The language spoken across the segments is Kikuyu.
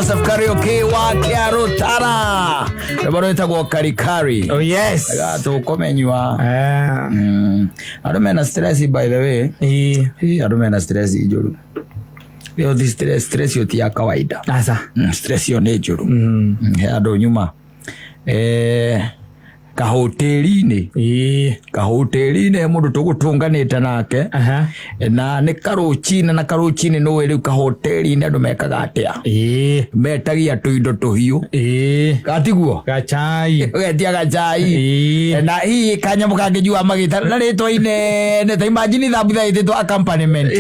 Joseph Kariuki wa Kiarutara, rwĩmbo rwĩtagwo Karikari. Oh yes. Tũkũmenyua. Eh. Andũ mena stress, by the way. Ĩĩ. Ĩ, andũ mena stress njũru. Ĩyo ti stress, stress ĩyo ti ya kawaida. Aca. Stress ĩyo nĩ njũru. He andũ nyuma kahoteri-inĩ. Ĩĩ. Kahoteri-inĩ he mũndũ tũgũtũnganĩte nake. Aha. Na nĩ karũcinĩ, na karũcinĩ nĩũĩ rĩu kahoteri-inĩ andũ mekaga atĩa? Ĩĩ. Metagia tũindo tũhiũ. Ĩĩ. Gatiguo? Gacai. Ũgetia gacai. Ĩĩ. Na hihi kanyamũ kangĩnyua magĩta na rĩtwa inene ta imagine thambutha ĩtĩtwo accompaniment.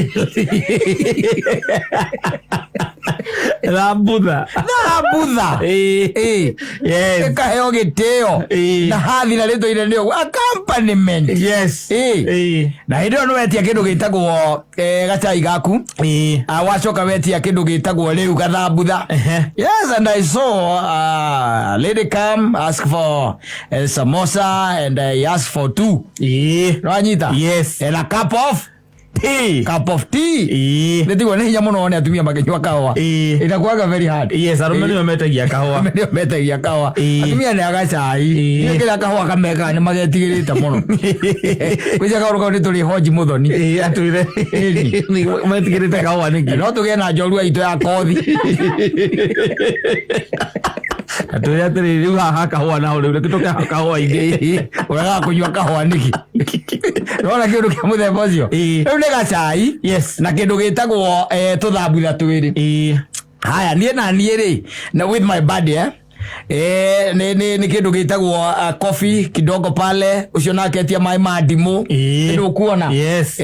Thambutha. Thambutha. Ĩĩ. Ĩĩ. Yes. Ĩkaheo gĩtĩo Ĩĩ. na hathi na rĩtwa inene ũguo, accompaniment. Yes. Ĩĩ. Ĩĩ. Na hĩndĩ ĩyo nĩwetia kĩndũ gĩtagwo gacai gaku. Ĩĩ. Ah, wacoka wetia kĩndũ gĩtagwo rĩu gathambutha. Ehe. Yes, and I saw a lady come ask for samosa and I asked for two. Ĩĩ. Nwanyita? Yes. And a cup of Tea. Cup of tea. Ĩĩ. Nĩ tiguo nĩ hinya mũno one atumia makĩnyua kahũa. Ĩĩ. Inakuwaga very hard. Yes, arũme nĩo metagia kahũa. Arũme nĩo metagia kahũa. Ĩĩ. Atumia nĩ agacai. Ĩĩ. Nĩ kĩrĩa kahũa kamekaga nĩ magetigĩrĩte mũno. Kwĩcia kahũa kau nĩ tũrĩ honji mũthoni. Ĩĩ, atwĩre. Metigĩrĩte kahũa nĩkĩ? No tũgĩe na njorua itũ ya kothi. Atwĩre atĩrĩrĩ, rĩu haha kahũa naho rĩu reke tũke haha kahũa-inĩ. Ũregaga kũnyua kahũa nĩkĩ? Nĩwona kĩndũ kĩa mũthemba ũcio? Ĩĩ. Rĩu nĩ gacai. Yes. Na kĩndũ gĩtagwo tũthambutha twĩrĩ. Ĩĩ. Haya, niĩ na niĩ rĩ, na with my buddy, nĩ kĩndũ gĩtagwo coffee kidogo pale, ũcio nake etia maĩ ma ndimũ. Ĩĩ. Nĩ ũkuona? Yes.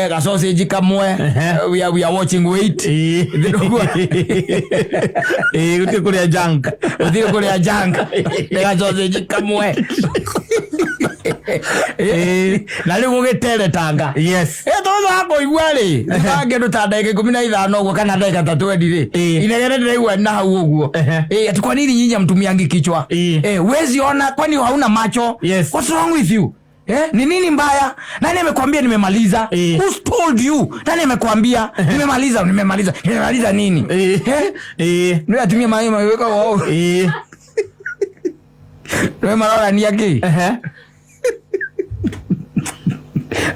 Ga sausage kamwe. Ehe. We are watching weight. Ĩĩ. Nĩũkuona? Ĩĩ, gũtirĩ kũrĩa junk. Gũtirĩ kũrĩa junk, nĩ ga sausage kamwe. Ĩĩ. Na rĩu gũgĩteretanga. Yes. Tondũ wa kũigua rĩ, thutha wa kĩndũ ta ndagĩka 15 ũguo kana ndagĩka ta 20 rĩ, Ĩĩ. inegene ndĩraigua na hau ũguo. Ehe. Ati kwa nini nyinyi hamtumiangi kichwa? Ĩĩ. Huwezi ona, kwani hauna macho? Yes. What's wrong with you? Ni nini mbaya? Nani amekwambia nimemaliza? Ĩĩ. Who's told you? Nani amekwambia nimemaliza? Nimemaliza, nimemaliza nini? Ĩĩ. Ĩĩ. Nĩ atumia maĩ mawĩka wao. Ĩĩ. Nĩ marorania kĩ? Ehe.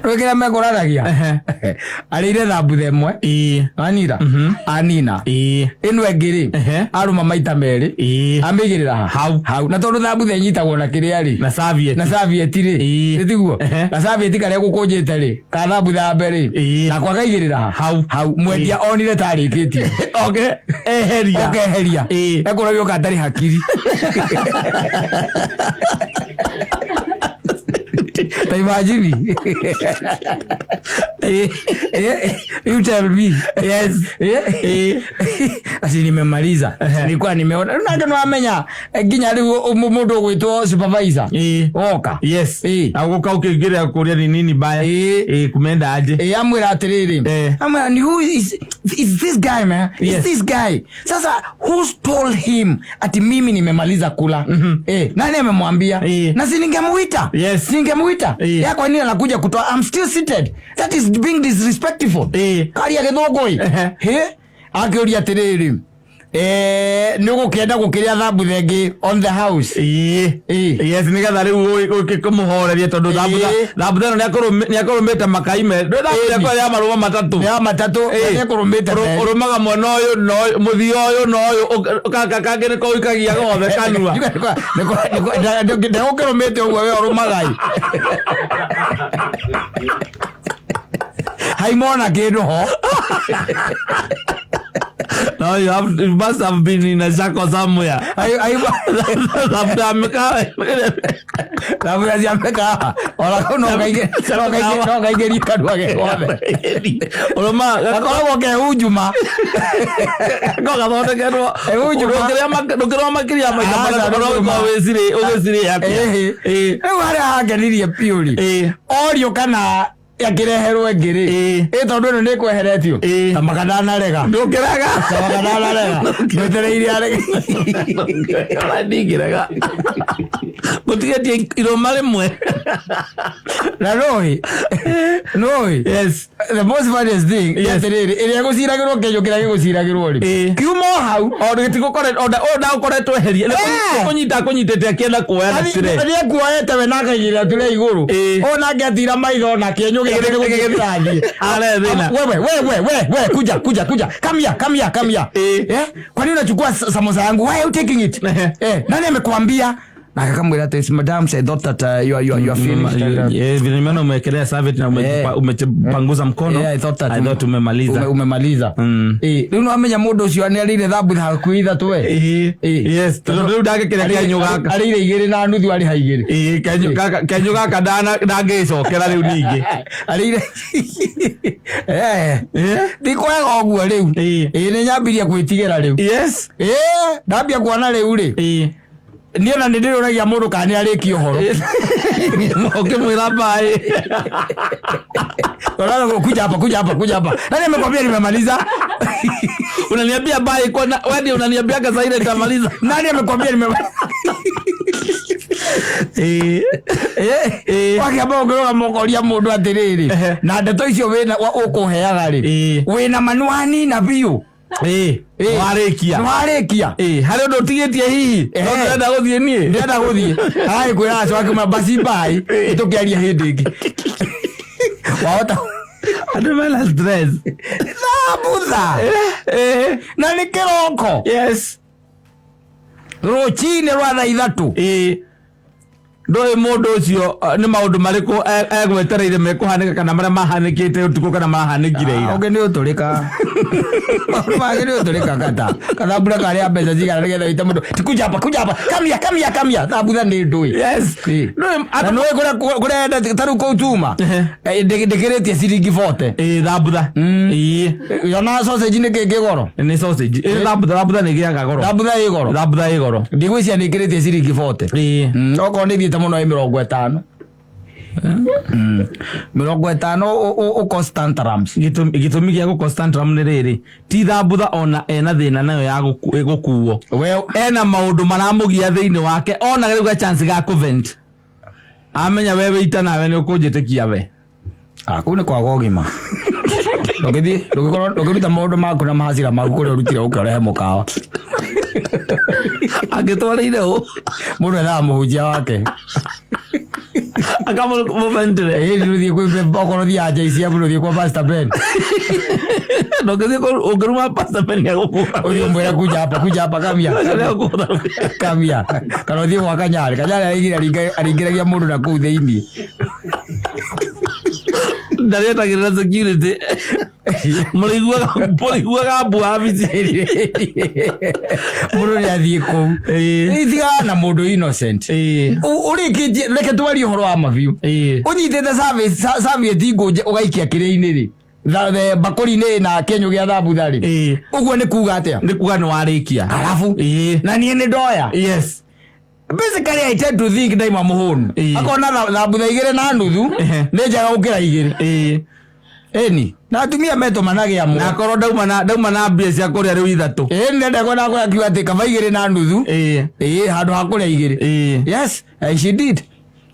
Nĩ kĩrĩa mekũranagia. Ehe. Arĩire thambutha ĩmwe. Ĩĩ. Anira anina. Ĩĩ. Ĩno ĩngĩ rĩ, Ehe. arũma maita merĩ. Ĩĩ. Amĩigĩrĩra ha? Hau. Hau. Na tondũ thambutha ĩnyitagwo na kĩrĩa rĩ, Na serviette. na serviette rĩ. Ĩĩ. Nĩ tiguo? Ehe. Na serviette karĩa gũkũnjĩte rĩ, ka thambutha ya mbere rĩ, Ĩĩ. nako akaigĩrĩra ha? Hau. Hau. Mwendia onire tarĩkĩtie. Okay. Eheria. Okeheria. Ĩĩ. Ekũragio ka ndarĩ hakiri. Ta imagine. You tell me. Yes. Asi nimemaliza. Nilikuwa nimeona. Nake nĩwamenya nginya rĩu mũndũ ũgwĩtwo supervisor. Ĩĩ. Woka. Yes. Ĩĩ. Na gũka ũkĩingĩrĩra kũrĩa ni nini mbaya. Ĩĩ. Ĩĩ, kumenda aje. Amwĩra atĩrĩrĩ. Amwĩra ni who is this guy, man? Is Yes. this guy. Sasa who's told him ati mimi nimemaliza kula? Nani amemwambia? Ĩĩ. Na si ningemuita? Yes. Si ningemuita? Ĩĩ. Ya kwa nini anakuja kutoa? I'm still seated. That is being disrespectful. Ĩĩ. Karia gĩthũngũ ĩ. Ehe. Hĩ? Akĩũria atĩrĩrĩ. Nĩ ũgũkĩenda gũkĩrĩa thambutha ĩngĩ on the house? Ĩĩ. Ĩĩ. Yes, nĩgetha rĩu ũke kũmũhoreria tondũ Ĩĩ. thambutha thambutha ĩno nĩakũrũmĩte makaime. Ndũĩ thambutha Ĩĩ. ĩkoragwo ya marũma matatũ. Ya matatũ. Ĩĩ. Nĩekũrũmĩte merĩ. Ũrũmaga mwena ũyũ na ũyũ, mũthia ũyũ na ũyũ, kangĩ nĩko ũikagia gothe kanua. Ndegũkĩrũmĩte ũguo we ũrũmaga ĩ. Haimona kĩndũ ho. No, you must have been in a circle somewhere. Thambutha ya mĩkawa. Thambutha cia mĩkawa. Ona kau no kaingĩrie kanua ge gothe. Ũrũmaga Gakoragwo ke unjuma. ko gathondeketwo. Ehunjuma. Ndũkĩrũma makĩria ya maita Aca, matatũ, no ndũkĩrũma. ũgĩkorwo ũgĩcirĩe atĩa. Ĩhĩ. Ĩĩ. Rĩu harĩa hangenirie biũ rĩ, Ĩĩ. orio kana akĩreherwo ĩngĩ rĩ, Ĩĩ. ĩ tondũ ĩno nĩ ĩkweheretio. Ĩĩ. Ta makandanarega. Ndũkĩrega. Ta makandanarega. Mwetereire arege. Ndingĩrega. Gũtigĩtie irũma rĩmwe. Na nũĩ nũĩ Yes. The most funniest thing, Yes. atĩrĩrĩ, ĩrĩa ĩgũciragĩrwo kĩnyũ kĩrĩa gĩgũciragĩrwo rĩ, kiuma o hau. O gĩtigũkoretwo ona ũyũ ndagũkoretwo eherie. Kũnyita akũnyitĩte akĩenda kuoya na tire. Nĩ ekuoete we na akaigĩrĩra tire igũrũ. Ĩĩ. O nake atira maitho na kĩenyũ gĩake nĩ gũthiĩ kĩrathiĩ. Are thĩna. Wewe, wewe, we we, kuja, kuja, kuja, come here, come here, come here. Ĩĩ. Eh, kwani unachukua samosa yangu? Why are you taking it? Eh, nani amekwambia? Na akamwĩra ati, "Madam, I thought that you are finished." Eh, vile nimeona umewekelea serviette na umepanguza mkono. Yeah, I thought that I thought umemaliza. Umemaliza. Eh, rĩu nĩwamenya mũndũ ũcio nĩ arĩire thambutha hakuhĩ ithatũ we. Ĩĩ. Ĩĩ. Yes, tondũ rĩu ndangĩkĩrĩa kenyũ gaka. Arĩire igĩrĩ na nuthu, arĩha igĩrĩ. Ĩĩ, kenyũ gaka ndangĩcokera rĩu ningĩ. Arĩire, eh. Eh? Ti kwega ũguo rĩu. Ĩĩ. Ĩĩ, nĩ nyambirie gwĩtigĩra rĩu. Yes. Ĩĩ, ndambia kuona rĩu rĩ, Ĩĩ. niĩ ona nĩ ndĩrũragia mũndũ kana nĩ arĩkia ũhoro. Ũkĩmwĩra bye. Unaona, kuja hapa, kuja hapa, kuja hapa, nani amekwambia nimemaliza? Unaniambia bye kwa wewe ndio unaniambiaga saa ile nitamaliza. Nani amekwambia nimemaliza? Ĩĩ. Ĩĩ. Wakĩamba ũngĩrũgama ũkoria mũndũ atĩrĩrĩ, Ehe. na ndeto icio wĩna ũkũheaga rĩ, wĩna manuani na biũ. Ĩĩ. Ĩĩ. Warĩkia. Nĩwarĩkia. Ĩĩ, harĩ ũndũ ũtigĩtie hihi? Ehe. No ndĩrenda gũthiĩ niĩ. Ndĩrenda gũthiĩ agagĩkwĩra acio akĩmwĩra basi bye, tũkĩaria hĩndĩ ĩngĩ wahota. Andũ mena stress. Thambutha. Ĩĩ. Na nĩ kĩroko. Yes. Rũcinĩ rwa thaa 3. Ĩĩ, ndũĩ mũndũ ũcio nĩ maũndũ marĩkũ egwetereire mekũhanĩka kana marĩa mahanĩkĩte ũtukũ kana mahanĩkire ira. Ũngĩ nĩ ũtũrĩka, maũndũ mangĩ nĩ ũtũrĩka kata kathambura karĩa mbeca cigana nĩgetha wĩte mũndũ ti kuja hapa, kuja hapa, come here, come here, come here. Thambutha nĩ ndũĩ. Yes. Ĩĩ. Ndũĩ Na nĩũĩ kũrĩa endete ta rĩu kũu tuma. Ehe. Eh, ndĩkĩrĩtie ciringi 40. Ĩĩ, thambutha. Ĩĩ. Yona sausage nĩ kĩngĩ goro. Nĩ sausage. Ĩĩ, thambutha nĩ ĩgĩaga goro. Thambutha ĩ goro. Thambutha ĩ goro. Ndigwĩciria nĩ ĩkĩrĩtie ciringi 40. Ĩĩ. Okorwo nĩ thiĩte mũno ĩ 50. 50 ũcause tantrums. Gĩtũmi gĩa gũcause tantrum nĩ rĩrĩ, ti thambutha ona ena thĩna nayo ya gũkuo. We Ena maũndũ maramũgia thĩinĩ wake, ona rĩu ga chance ga kũvent, amenya we wĩita nawe nĩ ũkũnjĩtĩkia we. Ah, kũu nĩ kwaga ũgima. Ndũngĩthiĩ, ndũngĩkorwo ndũngĩruta maũndũ maku na mahacira maku kũrĩa ũrutire ũke ũrehe mũkawa. Angĩtwarĩire ũ? Mũndũ ethaga mũhunjia wake. Akamũventire. Ĩĩ, rĩu ũthiĩ okorwo ũthiaga JCM, rĩu ũthiĩ kwa Pastor Ben. Ndũngĩthiĩ ũngĩruma Pastor Ben nĩegũkũra. Ũthiĩ ũmwĩre, "Kuja hapa, kuja hapa, come here." Ũcio nĩegũkũra. Come here. Kana ũthiĩ gwa Kanyarĩ. Kanyarĩ aringĩragia mũndũ na kũu thĩiniĩ. Ndarĩetagĩrĩra security, mũrĩiguaga mbu wabici. Mũndũ nĩ athiĩ kũu. Ĩĩ. Tigana na mũndũ innocent. Ĩĩ. Ũrĩkĩtie, reke twarie ũhoro wa mabiũ. Ĩĩ. Ũnyitĩte serviette ngũnje ũgaikia kĩrĩa-inĩ rĩ, mbakũri-inĩ na kĩenyũ gĩa thambutha rĩ, Ĩĩ. ũguo nĩ kuga atĩa? Nĩ kuga nĩ warĩkia. Arabu Ĩĩ. na niĩ nĩ ndoya. Yes. Basically, I tend to think ndaima mũhũnu. Ĩĩ. Akona thambutha igĩrĩ na nuthu nĩ njega gũkĩra igĩrĩ. Ĩĩ. Ĩni na atumia metũmanagia Na amwe. akorwo ndauma na mbia cia kũrĩa rĩu ithatũ. Ĩĩ, nĩ ndekona akiuga atĩ kaba igĩrĩ na nuthu. Ĩĩ. Ĩĩ, handũ ha kũrĩa igĩrĩ. Ĩĩ. Yes, she did.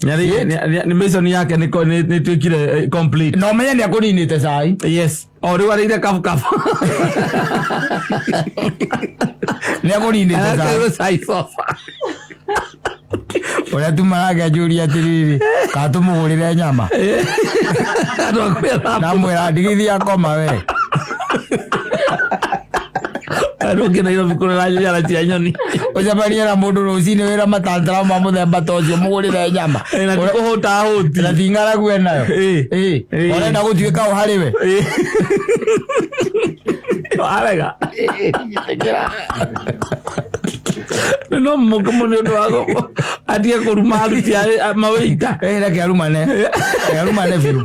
Nĩ mission yake nĩ ĩtuĩkire complete. Na ũmenye nĩ akũninĩte cai. Yes, o rĩu arĩire kabukabu. Nĩ akũninĩte cai. Arekeirwo cai sofa. Ũrĩa tumaraga anjũria atĩrĩrĩ, kana tũmũgũrĩre nyama? Andũ a kũrĩa thambu. Ndamwĩra ndigithia akoma we. Andũ angĩ Nairobi kũrora nyara cia nyoni. Ũcemanie na mũndũ rũcinĩ wĩra matantara ma mũthemba ta ũcio, mũgũrĩre nyama. Na ti kũhũta hũti. Na ti ng'aragu enayo. Ĩĩ. Ĩĩ. Ĩĩ. Ũrenda gũtuĩka ũ harĩ we? Warega no mũke mũno nĩ ũndũ wa atige kũruma aruti a mawĩita. Ĩĩ, reke arumane. Reke arumane biũ.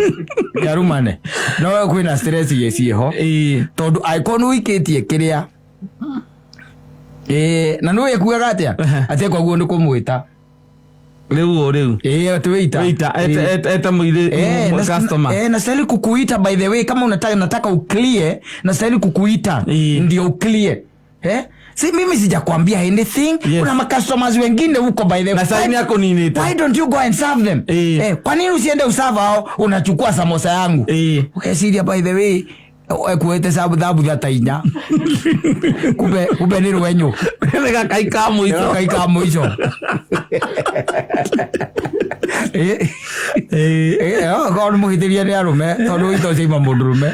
Reke arumane, no kwĩna stress ciĩho. Ĩĩ. Tondũ angĩkorwo nĩ ũikĩtie kĩrĩa, ĩĩ, na nĩ ekuaga atĩa atĩ kwaguo nĩ kũmwĩta. Rĩu ũ rĩu? Ĩĩ, atĩ wĩita. Wĩita eta mũirĩ Eh, customer. Eh, nastahili kukuita. By the way, kama unataka, nataka uclear, nastahili kukuita. Eh. Ndio uclear. Eh? Si mimi sijakwambia anything. Yes. Kuna macustomers wengine huko, by the way. Na saini yako ninite. Why don't you go and serve them? Eh. Kwa nini usiende userve hao, unachukua samosa yangu? Ukeciria, by the way, ekuĩte thabu ta inya, kumbe kumbe nĩ rwenyũ. Nĩ gakai ka mũico. Gakai ka mũico. Korwo nĩ mũhĩtĩrie nĩ arũme, tondũ ito ciaima mũndũrũme.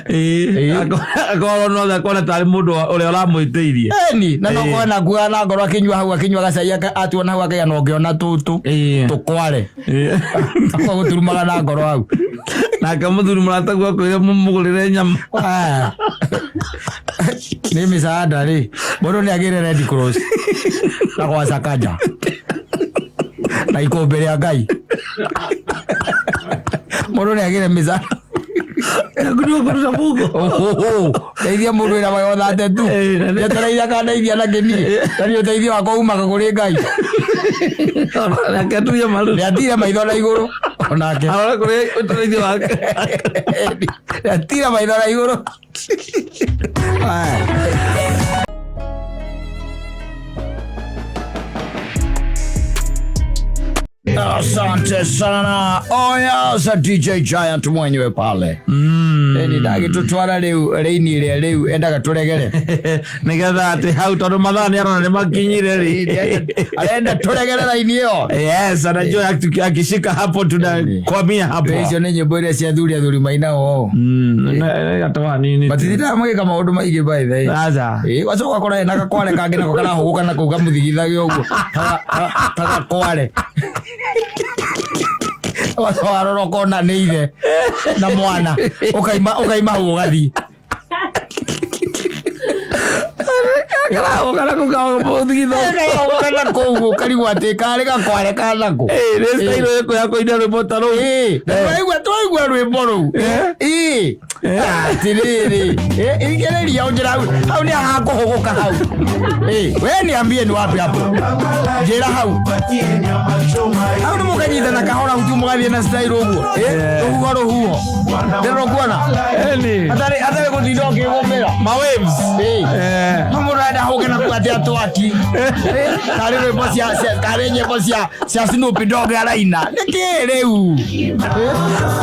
Akorwo no akona tarĩ mũndũ ũrĩa ũramwĩtĩirie. Eni na no kona kuga na ngoro akinyua hau, akinyua gacai, atuona hau akaiga no ngĩona tũtũ tũkware akwa gũturumaga na ngoro hau. Nake mũthuri mũrataguo akwĩre mũmũgũrĩre nyama. Ah. Nĩ mĩcaada rĩ, mũndũ nĩ agĩre Red Cross na gwa Sakaja na ikũmbĩ rĩa Ngai, mũndũ nĩ agĩre mĩcaada. Kũruta mũhuko. Ndeithia mũndũ wĩra wayothate tu. Njetereire akandeithia na kĩniĩ, na nĩ ũteithio wakwa umaga kũrĩ Ngai. Nake aturie maru. Nĩ atire maitho na igũrũ onake. Arore kũrĩ ũteithio wake. Nĩ atire maitho na igũrũ. Aya. Asante sana. Oh yes, DJ Giant mwenyewe pale. Eni ndagĩtũtwara rĩu rĩini ĩrĩa rĩu endaga tũregere. Nĩgetha atĩ hau, tondũ mathaa nĩ arona nĩ makinyire rĩ. Arenda tũregere raini ĩyo. Yes, anajua akishika hapo tunakwamia hapo. Icio nĩ nyĩmbo iria cia athuri, athuri mainago. Gatawa nini? Matindaga magĩka maũndũ maingĩ, by the way. Aca. Ĩ, wacoka ũgakora hena gakware kangĩ nako karahũgũka na kũu kamũthigithagio ũguo ta gakware. Wacoka warora ũkona nĩ ithe na mwana, ũkaima ũkaima hau ũgathiĩ. Karahũgũka na kũu kamũthigitho. Karahũgũka na kũu ũkarigwo atĩ karĩ gakware kanakũ. Nĩ style ĩrĩkũ ya kũina rwĩmbo ta rũu? Twaigua twaigua rwĩmbo rũu. Ĩ, atĩrĩrĩ, igĩrĩria ũnjĩra hau hau nĩ hakũhũgũka hau. Ĩ, we niambie ni wapi hapo, njĩra hau hau nĩ mũkanyitana kahora hutu, mũgathiĩ na style ũguo. Rũhuho rũhuho ndĩrũkuona. Eni. Atarĩ atarĩ gũtinda ũkĩgũmĩra. Ma waves. No mũndũ arenda hũke na kuo atĩ atwaki tarĩ rwĩmbo tarĩ nyĩmbo cia Snoop Dogg araina nĩkĩ rĩu?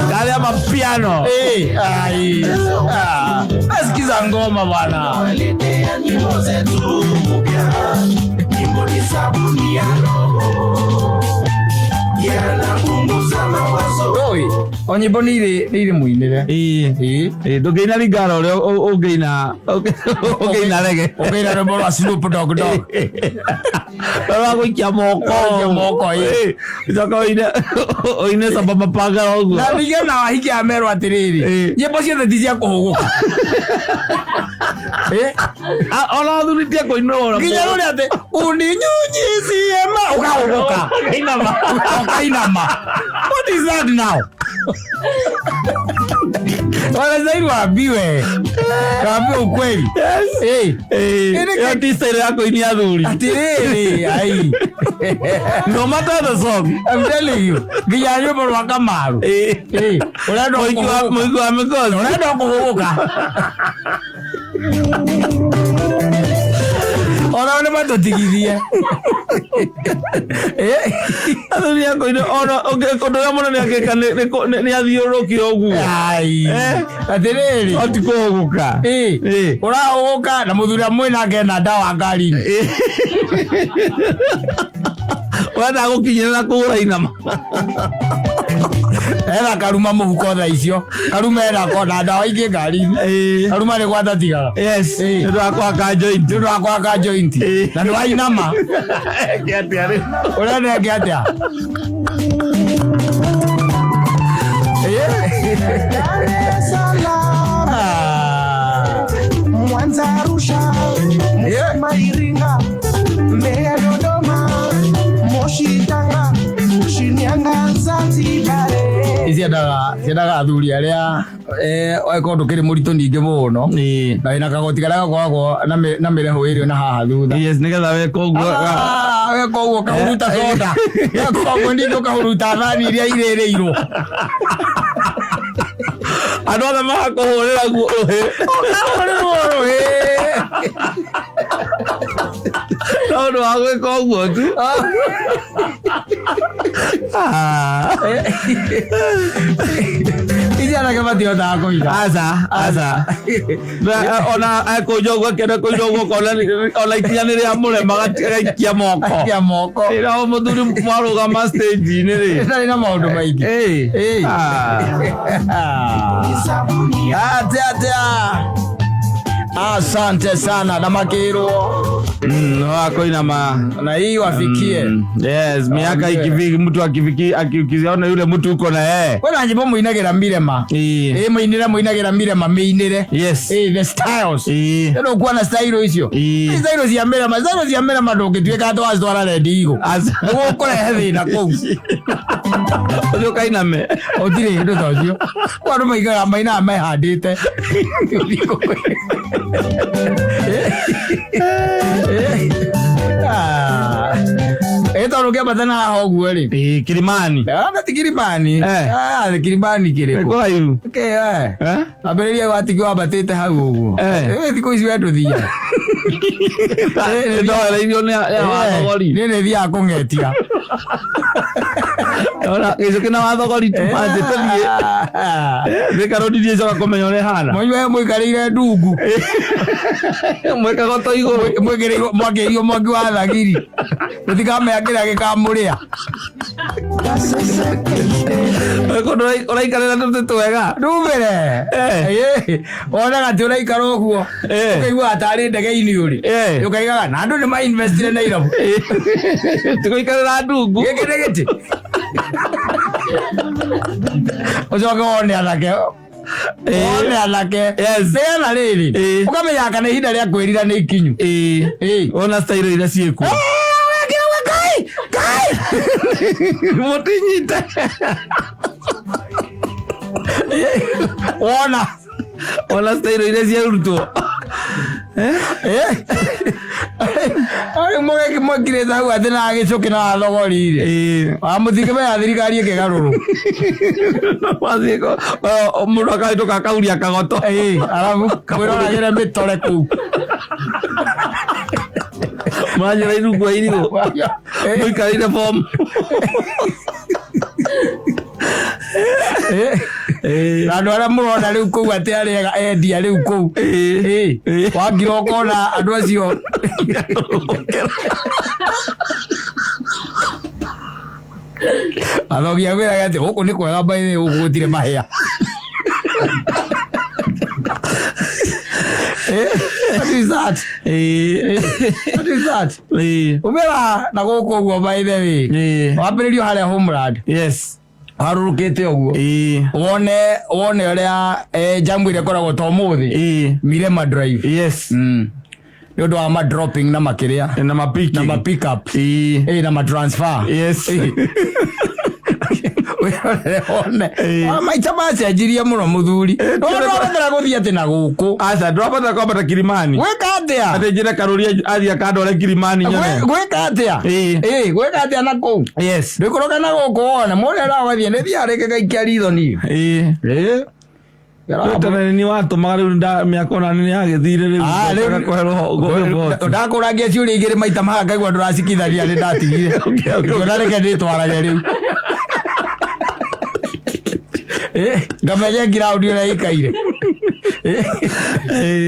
Kale ama piano. Eh, ai, ah, nasikiza ngoma bwana. Waletea nyimbo zetu mpya, nyimbo ni sabuni ya roho, yanapunguza mawazo. Oi, o nyĩmbo nĩ irĩ mũinĩre. Ĩĩ. Ĩĩ. Ndũngĩina Lingala ũrĩa ũngĩina reggae. Ũngĩina rwĩmbo rwa Snoop Dogg Dogg. Rwa gũikia moko. Gũikia moko, ĩĩ. Ũcoka ũine samba mapanga ũguo. Na ningĩ ona wahiki amerwo atĩrĩrĩ, nyĩmbo ciothe ti cia kũhũgũka. Ah, ona athuri ti a kũinwo. Nginya rũrĩa atĩ uninyunyizie ma ũkahũgũka. Ũkainama. Ũkainama. What is that now? Wanastahili waambiwe, waambiwe ukweli. Ĩyo ti style ya kũinia athuri. Atĩrĩrĩ, ai. No matter the song. I'm telling you, nginya rwĩmbo rwa Kamaru. Ũrenda Mũiki wa mĩkosi. Ũrenda kũhũgũka, onao nĩ matũtigithie. Athuri a kũina ona ũndũ ũrĩa mũnene angĩka nĩ athiũrũrũkire ũguo. Ai. Atĩrĩrĩ. O ti kũhũgũka. Ũrahũgũka na mũthuri ũrĩa mwĩnake na ndawa ngari-inĩ. Wenda gũkinyĩra na kũhũra inama. Ena karuma mũhuko thaa icio, karuma enako na ndawa ingĩ ngari-inĩ. Karuma nĩ gwatatigaga. Nĩ ũndũ wa kũhaka joint. Nĩ ũndũ wa kũhaka joint. Na nĩ wainama. Eke atĩa rĩu? Ũrenda eke atĩa? Dar es Salaam, Ah. Mwanza, Arusha, Musoma, Iringa, Mbeya, Dodoma, Moshi, Tanga, Shinyanga, Zanzibar. Ciendaga athuri arĩa angĩkorwo ndũkĩrĩ mũritũ ningĩ mũno na wĩna kagoti karĩa gakoragwo na mĩreho ĩrĩ na haha thutha. Yes, nĩgetha weka ũguo. Ah, weka ũguo ũkahuruta soda, weka ũguo ningĩ ũkahuruta thani iria irĩrĩirwo. Andũ othe magakũhũrĩra guo rũhĩ. Ũkahũrĩrwo rũhĩ. No ũndũ wa gwĩka ũguo tu. Ah. Ici anake matihotaga kũhitha. Aca, aca. Na, ona ekũnja ũguo akĩenda kũnja ũguo ũkona ona ikinya nĩ rĩa mũrema agaikia moko. Aikia moko. Ĩra o mũthuri mwarũgama stage-inĩ rĩ. Ĩtarĩ na maũndũ maingĩ. Ĩĩ. Ĩĩ. Ah. Atia atia. Asante sana na makirwo Wakoinama na hii wafikie. Yes, miaka Waambie. ikifika mtu akifiki akiona yule mtu uko na yeye. Kwĩna nyĩmbo mũinagĩra mirema. Ĩĩ. Ĩ mũinĩre mũinagĩra mirema mĩinĩre. Yes. Ĩ the styles. Ĩĩ. Ĩno kuona style icio. Ĩĩ. Style cia mirema, style cia mirema ndũngĩtuĩka atĩ wacitwara Red Eagle. Aca. Nĩguo ũkũrehe thĩna kũu. Ũthiĩ ũkainame. Gũtirĩ hĩndĩ ta ũcio. Kwa andũ maigaga mainaga mehandĩte. Ĩ tondũ ũngĩambata na haha ũguo rĩ. Ĩĩ, Kilimani. Ana ti Kilimani. Eh. Ah, Kilimani kĩrĩkũ? Kũraihu. Okay, eh. Eh? Ambĩrĩria watigi wambatĩte hau ũguo. Eh. Eh, thikũ ici we ndũthiaga. Ndoereirio nĩ wathogori. Niĩ nĩ thiaga kũng'etia. Ona gĩcũkĩ na wathogori tũmanjĩ tũthiĩ. Thika rũni ndicoka kũmenya ũrĩa ĩhana. Mũnyue mũikarĩire ndungu. Mwĩkaga to igũrũ. Mwĩkĩrĩirwo mwakĩirio mwaki wa thagiri. Mũtikamenya kĩrĩa gĩkamũrĩa. Kũndũ ũraikarĩra tũtĩ twega. Ndumĩre. Eh. Ĩ, wonaga atĩ ũraikara ũguo. Eh. Ũkaiguaga tarĩ ndege-inĩ ũrĩ. Eh. Ũkaigaga na andũ nĩ mainvestire Nairobi. Tũgũikarĩra ndungu. Gĩkĩ nĩ gĩtĩ. Ũcoke wone anake. Wone anake. Yes. Nĩgetha rĩrĩ. Eh. Ũkamenya kana ihinda rĩa kwĩrira nĩ ikinyu. Ĩĩ. Ĩĩ. Ona style iria ciĩkuo. Kai! Kai! Mũtinyite. Wona. Ona style iria ciarutwo. Eh? Arĩ mũgeki mwekire hau atĩ na gĩcũkĩ na thogori rĩ. Ĩĩ. Wamũthikĩmenya thirikari ĩkĩgarũrwo. Wathiĩ mũndũ akahĩtũka akauria kagoto. Ĩĩ, arabu mwĩroragĩre mĩtore kũu. Manjĩra irungu irigũ. Eh. Mũikarĩire bomu. Eh. Na andũ arĩa mũrona rĩu kũu atĩ arĩa endia rĩu kũu. Ĩĩ. Ĩĩ, wangira ũkona andũ acio athogi akwĩraga atĩ gũkũ nĩ kwega by the way, gũkũ gũtirĩ mahĩa. Eh, what is that? Ĩĩ. What is that? Ĩĩ. Umĩra na gũkũ ũguo by the way. Ĩĩ. Wambĩrĩrio harĩa homeland. Yes. Harũrũkĩte ũguo. Ĩĩ. Wone wone ũrĩa jamu ĩrĩa ĩkoragwo ta ũmũthĩ. Ĩĩ. Mirema Drive. Yes. Mm. Nĩ ũndũ wa ma dropping na makĩrĩa. Na mapiki. Na ma pick up. Ĩĩ. Ĩĩ na ma transfer. Yes. Wĩrorere wone. Ĩĩ. Ah, Maita macenjirie mũno mũthuri. Ndũrabatara gũthiĩ atĩ na gũkũ. Aca ndũrabatara kwambata Kilimani. Gwĩka atĩa? Atĩ njĩre Karũri athiĩ akandware Kilimani nyone. Gwĩka atĩa? Ĩĩ. Ĩĩ, gwĩka atĩa na kũu? Yes. Ndũikũrũke na gũkũ wone. Mũndũ ũrĩa ũrathiĩ nĩ thiaga rĩngĩ gaikia ritho niĩ. Ĩĩ. Ĩĩ. Tene nĩ watũmaga rĩu mĩaka ona nĩ yagĩthire rĩu. Ah, rĩu- Ndakaga kũhe rũhongo. Ndakũrangia ciũria igĩrĩ maita maha ngaigua ndũracikithania nĩ ndatigire. Okay, okay, Ngĩona reke ndĩtwarage rĩu. Ĩ, ngamenye ngiraũndi ũrĩa ĩikaire. Ĩĩ.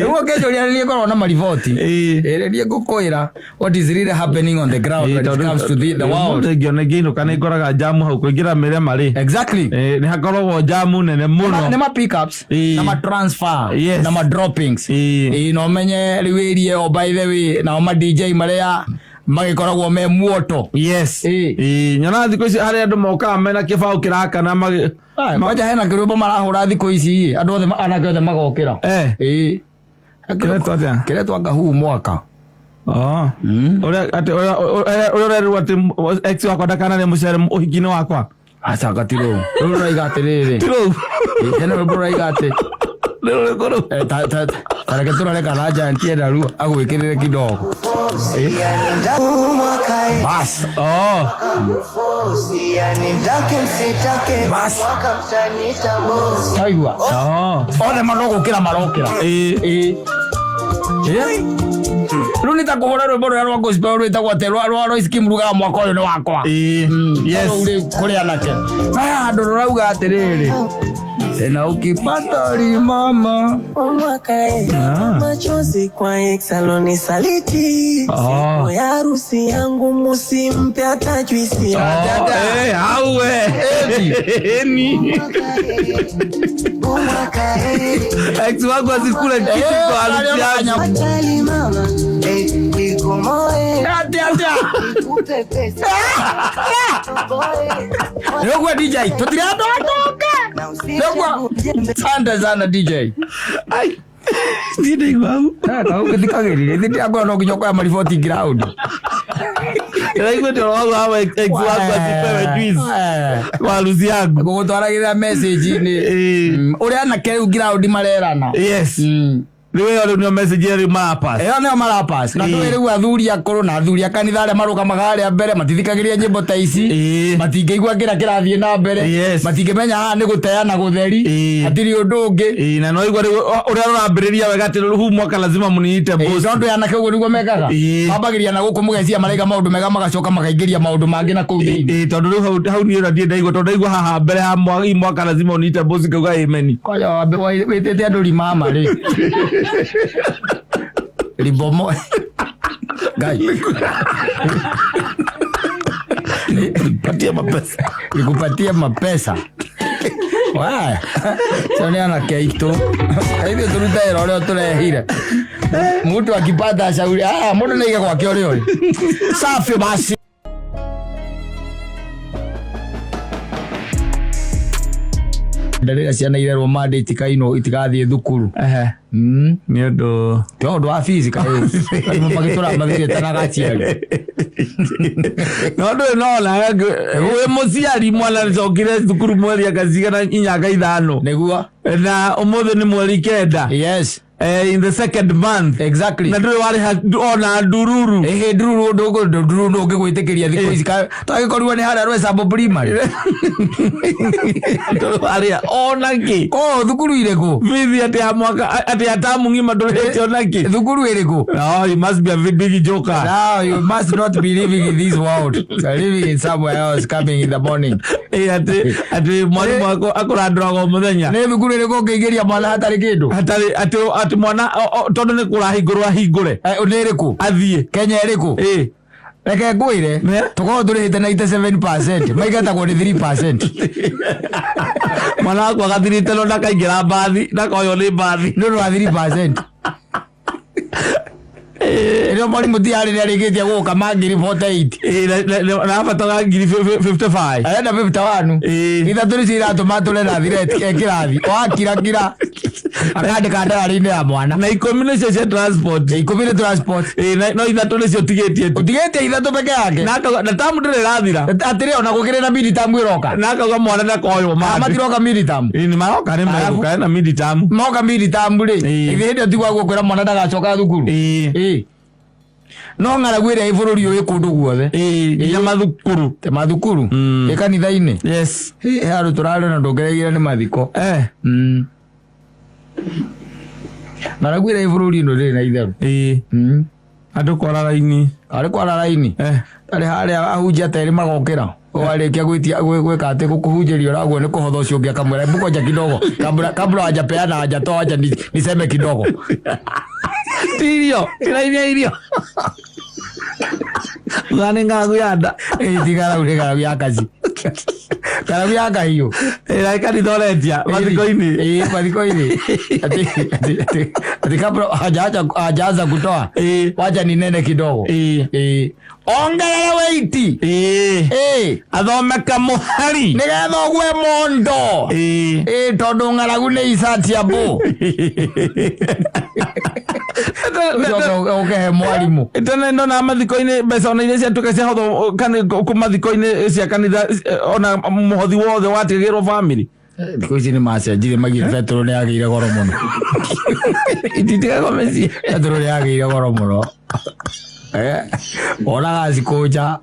Rĩu ũkĩnjũria nĩ niĩ ngoragwo na mariboti. Ĩĩ. Ĩ, nĩ niĩ ngũkwĩra what is really happening on the ground when it comes to the world. Ngĩona ngĩinũka nĩ ngoraga jamu hau kũingĩra mĩrema rĩ. Exactly. Ĩĩ, nĩ hakoragwo jamu nene mũno. Nĩ ma pickups, Ĩĩ. na ma transfer, Yes. na ma droppings. Ĩĩ. Ĩĩ, na ũmenye rĩu ĩrie o by the way nao ma DJ marĩa magĩkoragwo me muoto. Yes. Ĩĩ. Ĩĩ, nyonaga thikũ ici harĩa andũ mokaga mena kĩbaũ kĩrakana magĩ Kwanja hena kĩrwĩmbo marahũra thikũ ici andũ othe anake othe magokĩra. Eh. Ĩĩ. Kĩretwo atĩa? Kĩretwo anga huu mwaka. Oh. Ũrĩa atĩ ũrĩa ũrerirwo atĩ ex wakwa ndakanarĩe mũcere ũhiki-inĩ wakwa. Aca gatirũ. Rĩu rũraiga atĩrĩrĩ. Ti rũu. Ĩĩ, hena rwĩmbo rũraiga atĩ Nĩ rũrĩkũ rũu? eh, ta reke tũrore kana Giant enda rua agwĩkĩrĩre kidogo. Ĩĩ. Bas. Oh. Bas. Taigua. Oh. Othe marogũkĩra marokĩra. Ĩĩ. Ĩĩ. Ĩĩ. Rĩu nĩ ta kũhũra rwĩmbo rũrĩa rwa gospel rwĩtagwo atĩ rwa Royce Kim rugaga mwaka ũyũ nĩ wakwa. Yes. Rĩu rĩ kũrĩ anake haya handũ rũrauga atĩrĩrĩ, tena ukipata limama Machozi kwa ex alonisaliti. Siku ya harusi yangu musimpe hata juisi. Eh, hau we. Ni. Ex wangu asikule kitu kwa harusi yangu. Achali mama, eh, nikomoe, Atĩa, atĩa? nikupe pesa. Toboe. Nĩũguo DJ tũtirenda andũ Na Nĩũguo. usiche Asante sana DJ. Ai. Ndiĩ ndaigua hau. Ũgĩthikagĩrĩria ithe ndiakorwo no nginya ũkoya mariboti ground. Ndĩraigua ũhoro wau hawa ex wangu asipewe juice kwa harusi yangu. Gũgũtwaragĩrĩra message-inĩ. Ũrĩa anake rĩu ground marerana. Yes. Rĩu ĩyo rĩu nĩyo message ĩrĩa rĩu marapass. Ĩyo nĩyo marapass. Na ndũĩ rĩu athuri akũrũ na athuri a kanitha arĩa marũgamaga harĩa mbere matithikagĩrĩria nyĩmbo ta ici. Matingĩigua kĩrĩa kĩrathiĩ na mbere. Matingĩmenya haha nĩ gũteana gũtheri. Hatirĩ ũndũ ũngĩ. Na no igua rĩu ũrĩa rũrambĩrĩria wega atĩ rĩu huu mwaka lazima muniite boss. Tondũ anake ũguo nĩguo mekaga. Mambagĩrĩria na gũkũ mũgecia maraiga maũndũ mega magacoka makaingĩria maũndũ mangĩ na kũu thĩinĩ. Tondũ rĩu hau niĩ ũrĩa ndiĩ ndaigua tondũ ndaigua haha mbere ya hii mwaka lazima uniite boss ngauga amen. Kwanja wĩtĩte andũ rimama rĩ. Ribomo. Ngai. Patia mapesa. Nikupatie mapesa. Waya. Cio nĩ anake aitũ. Ithuĩ tũrute wĩra ũrĩa tũrehire. Mtu akipata shauri, mũndũ nĩ aige gwake ũrĩa ũrĩ. Safi basi. Ndarĩra ciana irerwo Monday itikainwo itigathiĩ thukuru. Nĩ ũndũ Ti ũndũ wa fees kaĩ. Magĩtũra mathirĩte na gaciari. No ndũĩ nona wĩ mũciari mwana nĩcokire thukuru mweri akacigana inya anga ithano. Nĩguo. Na ũmũthĩ nĩ mweri 9. Yes. In the second month. Exactly. Na ndũrĩ warĩha ona ndururu. Ĩhĩ ndururu ndururu ndũngĩgwĩtĩkĩria thikũ ici twagĩkorirwo nĩ harĩa Rwecambo primary. Ndũrĩ warĩha ona kĩ. Kũ thukuru irĩkũ? Bithi atĩ ya mwaka atĩ ya tamu ng'ima ndũrĩhĩte ona kĩ. Thukuru ĩrĩkũ? No, you must be a big joker. Now you must not be living in this world. You are living in somewhere else coming in the morning. Atĩ mwarimũ akũrandũraga o mũthenya. Nĩ thukuru ĩrĩkũ ũngĩingĩria mwana hatarĩ kĩndũ? Hatarĩ atĩ mwana tondũ nĩ kũrahingũrwo ahingũre. Nĩ ĩrĩkũ? Athiĩ. Kenya ĩrĩkũ? Reke ngwĩre tũkorwo tũrĩhĩte 97% maingatagwo nĩ 3%. Mwana wakwa agathirĩte no ndakaingĩra mbathi ndakoywo nĩ mbathi. Nĩ ũndũ wa 3%. Ĩrĩa mwarimũ ti harĩ nĩarĩkĩtie gũka ma ngiri 48. Na abataraga ngiri 55. Arenda 51. Ithatũ nĩcio iratũma tũre na thireti kĩrathi. Wakirakira akandĩka ndayarĩ-inĩ ya mwana. Na 10 nĩcio cia transport. 10 nĩ transport. No ithatũ nĩcio ũtigĩtie tu. Ũtigĩtie ithatũ peke yake. Na akauga na tamu ndĩrĩ ĩrathira. Atĩrĩ ona gũkĩrĩ na mid term ĩroka. Na akauga mwana ndakoywo mande. Matiroka mid term. Nĩ maroka nĩ megũka na mid term. Moka mid term rĩ. Ithe hĩndĩ ĩyo tiguo gũkwĩra mwana ndagacoka thukuru. No ng'aragu ĩrĩa ĩ bũrũri ũyũ kũndũ guothe. Nginya mathukuru. Te mathukuru. Ĩ kanitha-inĩ. Yes. He handũ tũrarĩ na ndũngereire nĩ mathiko. Ng'aragu ĩrĩa ĩ bũrũri ĩno ndĩrĩ na itherũ. Andũ kwara raini. Arĩ kwara raini. Tarĩ harĩa ahunjia terĩ magokĩra. Warĩkia gwĩtia gwĩka atĩ gũkũhunjĩria ũraguo nĩ kũhotha ũcio ũngĩ akamwĩra hebu ngoja kidogo kabla hajapeana hajatoa wacha niseme kidogo. Ti irio, ti raini ya irio. Ng'ani ng'aragu ya nda. Ti ng'aragu, nĩ ng'aragu ya kaci. Ng'aragu ya kahiũ. Na kanitha ũrendia mathiko-inĩ. Mathiko-inĩ. Ati kabla hajaanza kutoa. Wacha ninene kidogo. Ongerera weight. Athome kamũhari. Nĩgetha ũgue mondo. Tondũ ng'aragu nĩ insatiable. Ũcoke ũkĩhe mwarimũ. Tene ndona mathiko-inĩ mbeca ona iria ciatuĩka ciahothwo kũ mathiko-inĩ cia kanitha ona mũhothi wothe watigĩrwo family. Thikũ ici nĩ macenjirie maigire betũrũ nĩ yagĩire goro mũno. Ititigagwo mĩciĩ. Betũrũ nĩ yagĩire goro mũno. Wonaga cikũnja.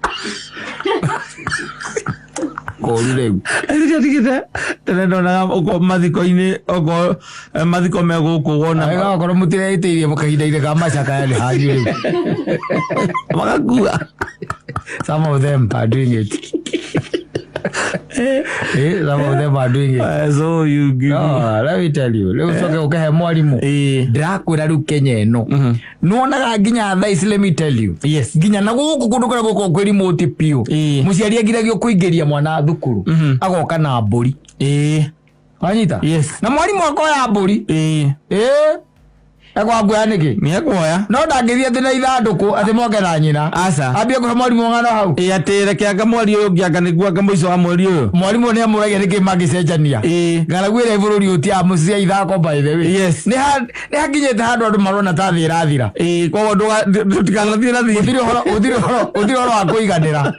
Koru rĩu. Ĩtigĩte tene ndonaga ũko mathiko-inĩ okorwo mathiko me gũkũ wona Wega okorwo mũtireĩtĩirie kahinda-inĩ ka macakaya nĩ hanyu rĩu. Magakua. Some of them are doing it. Some of them are doing it. So you give No, let me tell you. Rĩu ũcoke ũkĩhe mwarimũ. Ndĩrakwĩra rĩu Kenya ĩno. Nĩwonaga nginya thaa ici, let me tell you. Yes. Nginya na gũkũ kũndũ kũrĩa gũkoragwo kwĩ remote biũ. Mũciari agiragio kũingĩria mwana thukuru. Agoka na mbũri. Wanyita? Yes. Na mwarimũ akoya mbũri. Ĩĩ. Ekwanguoya nĩkĩ? Nĩ ekuoya. No ndangĩthiĩ atĩ na ithandũkũ atĩ moke na nyina. Aca. Ambie kũhe mwarimũ ng'ano hau. Ĩ atĩ reke anga mweri ũyũ ũngĩ anga nĩguo anga mũico wa mweri ũyũ. Mwarimũ nĩ amũragia nĩkĩ mangĩcenjania. Ng'aragu ĩrĩa bũrũri ũyũ ti ya cia ithako, by the way. Nĩ hakinyĩte handũ andũ marona ta thĩ ĩrathira. Ĩ koguo ndũtikanathiĩ na thiĩ. Gũtirĩ ũhoro wa kũiganĩra.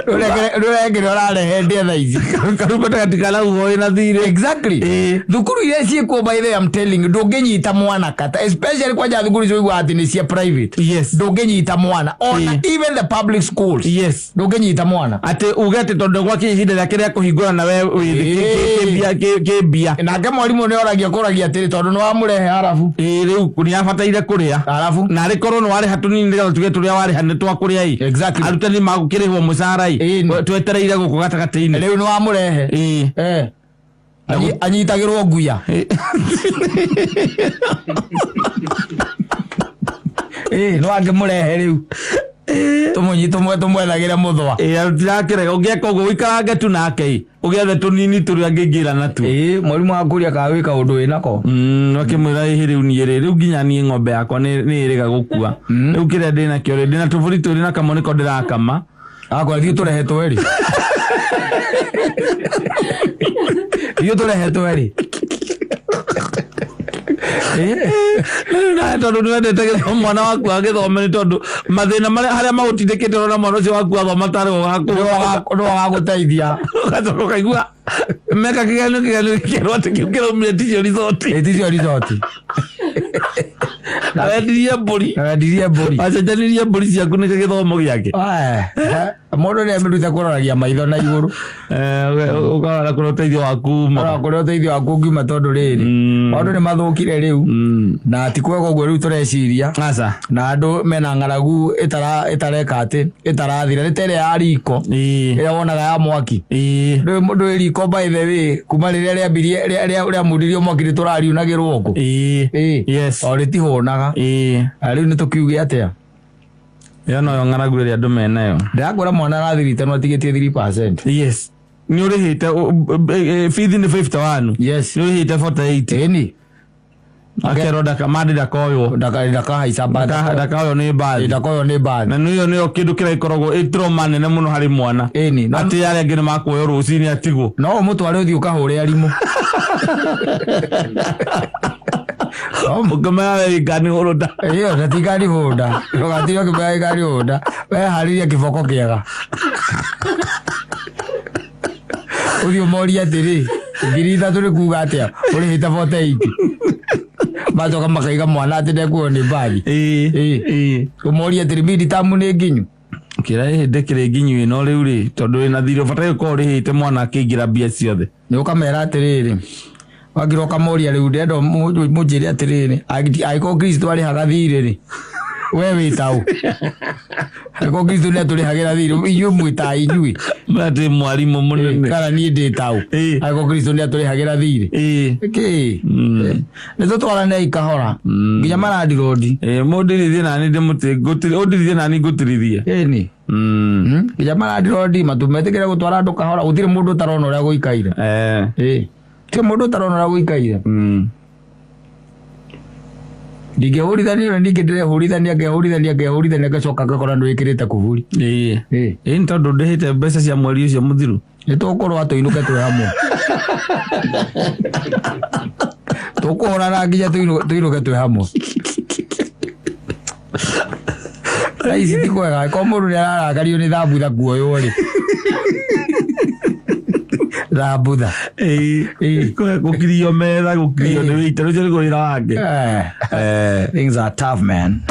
Rũrengere ũrarehe ndĩa thaa ici. Karumbeta gatikarauhwo wĩna thirĩ. Exactly. Thukuru iria ciĩkuo, by the way, I'm telling you, ndũngĩnyita mwana kata, especially kwanja thukuru icio ũiguaga atĩ nĩ cia private. Ndũngĩnyita mwana ona even the public schools. Ndũngĩnyita mwana. Atĩ uge atĩ tondũ gwakinya ihinda rĩake rĩa kũhingũra na we wĩ kĩmbia. Nake mwarimũ nĩ oragia kũragia atĩrĩ, tondũ nĩ wamũrehe arabu. Ĩ rĩu nĩ abataire kũrĩa. Arabu. Na arĩ korwo nĩ warĩha tũnini nĩgetha tuge tũrĩa warĩha nĩ twa kũrĩa ĩ. Arutani magũkĩrĩhwo mũcara ĩ. Twetereire gũkũ gatagatĩ-inĩ. Rĩu nĩ wamũrehe. Anyitagĩrwo nguya. Ĩ no angĩmũrehe rĩu tũmũnyi tũmwethagĩre mũthwa. Ĩ tirakĩrega ũngĩeka ũguo ũikarange tu nake ĩ ũgĩethe tũnini tũrĩa angĩingĩra natuo. Ĩ mwarimũ akũria kana wĩ kaũndũ wĩnako. Akĩmwĩra ĩhĩ rĩu niĩ rĩ rĩu nginya niĩ ng'ombe yakwa nĩ ĩrĩga gũkua rĩu kĩrĩa ndĩnakĩo rĩ ndĩna tũbũri twĩrĩ na kamwe nĩko ndĩrakama. Akwa thiĩ tũrehe twerĩ, thiĩ tũrehe twerĩ. Rĩu nawe tondũ nĩwendete gĩthomo mwana waku agĩthome nĩ tondũ mathĩna marĩa harĩa magũtindĩkĩte ũrona mwana ũcio waku athoma tarĩ nĩwe ũgagũteithia. Ũgacoka ũkaigua meka kĩgeranio gĩkerwo atĩ kĩu kĩraumire ticio result. Ĩ ticio result. Na wendirie mbũri. Na wendirie mbũri. Wacenjanirie mbũri ciaku nĩ gĩthomo gĩake. Mũndũ nĩ amĩrute kũroragia maitho na igũrũ. Ũkarora kũrĩa ũteithio waku uma. Ũkarora kũrĩa ũteithio waku ũngiuma tondũ rĩrĩ maũndũ nĩ mathũkire rĩu na ti kwega ũguo rĩu tũreciria. Aca. Na andũ mena ng'aragu ĩtareka atĩ ĩtarathira nĩ ta ĩrĩa ya riko ĩrĩa wonaga ya mwaki. Ndũĩ riko, by the way, kuma rĩrĩa rĩambirie rĩamundirio mwaki nĩ tũrariunagĩrwo ngũ. O rĩtihũnaga. Na rĩu nĩ tũkiuge atĩa? Ĩyo noyo ng'aragu ĩrĩa andũ menayo. Ndĩrakwĩra mwana arathirite no atigĩtie 3%. Yes, nĩ ũrĩhĩte bithi nĩ 51. Yes. Nĩ ũrĩhĩte 48. Ĩni. Akerwo ndaka ndakoywo. Ndakahaica mbathi. Ndakaoywo nĩ mbathi. Ndakoywo nĩ mbathi. Na nĩyo kĩndũ kĩrĩa gĩkoragwo ĩ trauma nene mũno harĩ mwana. Ĩni. Atĩ arĩa angĩ nĩ makuoywo rũcinĩ atigwo. No ũmũtware ũthiĩ ũkahũre arimũ. Ũngĩmenya we ngani hũrũnda. Ĩyo na ti ngari hũnda. Ndũgatige ũkĩmenya ngari hũnda. Weharĩria kĩboko kĩega. Ũthiĩ ũmorie atĩrĩ, 3,000 nĩ kuga atĩa? Ũrĩhĩte 48. Macoka makaiga mwana atĩ ndekuoywo nĩ mbathi. Ũmorie atĩrĩ, mid-term nĩ nginyu? Kĩrĩa hĩndĩ kĩrĩ nginyu ĩno rĩu rĩ tondũ wĩna thirĩ ũbataire gũkorwo ũrĩhĩte mwana akĩingĩra mbia ciothe. Nĩ ũkamera atĩrĩrĩ, wagira ũkamoria rĩu ndĩrenda mũnjĩre atĩrĩrĩ, angĩkorwo Kristo arĩhaga thirĩ rĩ, we wĩ taũ? Angĩkorwo Kristo nĩ atũrĩhagĩra thirĩ, inyuĩ mwĩ ta inyuĩ? Atĩ mwarimũ mũnene. Kana niĩ ndĩ taũ? Angĩkorwo Kristo nĩ atũrĩhagĩra thirĩ kĩ nĩ tũtwaranei kahora nginya marandirondi. Mũndirithie nani ũndirithie nani ngũtirithie. Ĩni. Nginya marandirondi matumetĩkĩre gũtwara andũ kahora gũtirĩ mũndũ ũtarona ũrĩa gũikaire. Gũtirĩ mũndũ ũtarona ũrĩa gũikaire. Ndingĩhũrithania na ningĩ ndĩrehũrithania ngehũrithania ngehũrithania ngacoka ngakora nĩ wĩkĩrĩte kuburi. Ĩ nĩ tondũ ndĩhĩte mbeca cia mweri ũcio mũthiru. Nĩ tũkũrũa tũinũke twĩ hamwe. Tũkũhũrana nginya tũinũke twĩ hamwe. Thaa ici ti kwega ko mũndũ nĩ ararakario nĩ thambutha kuoywo rĩ thambutha. Gũkirio metha gũkirio nĩ wĩita ũcio nĩguo wĩra wake. Things are tough, man.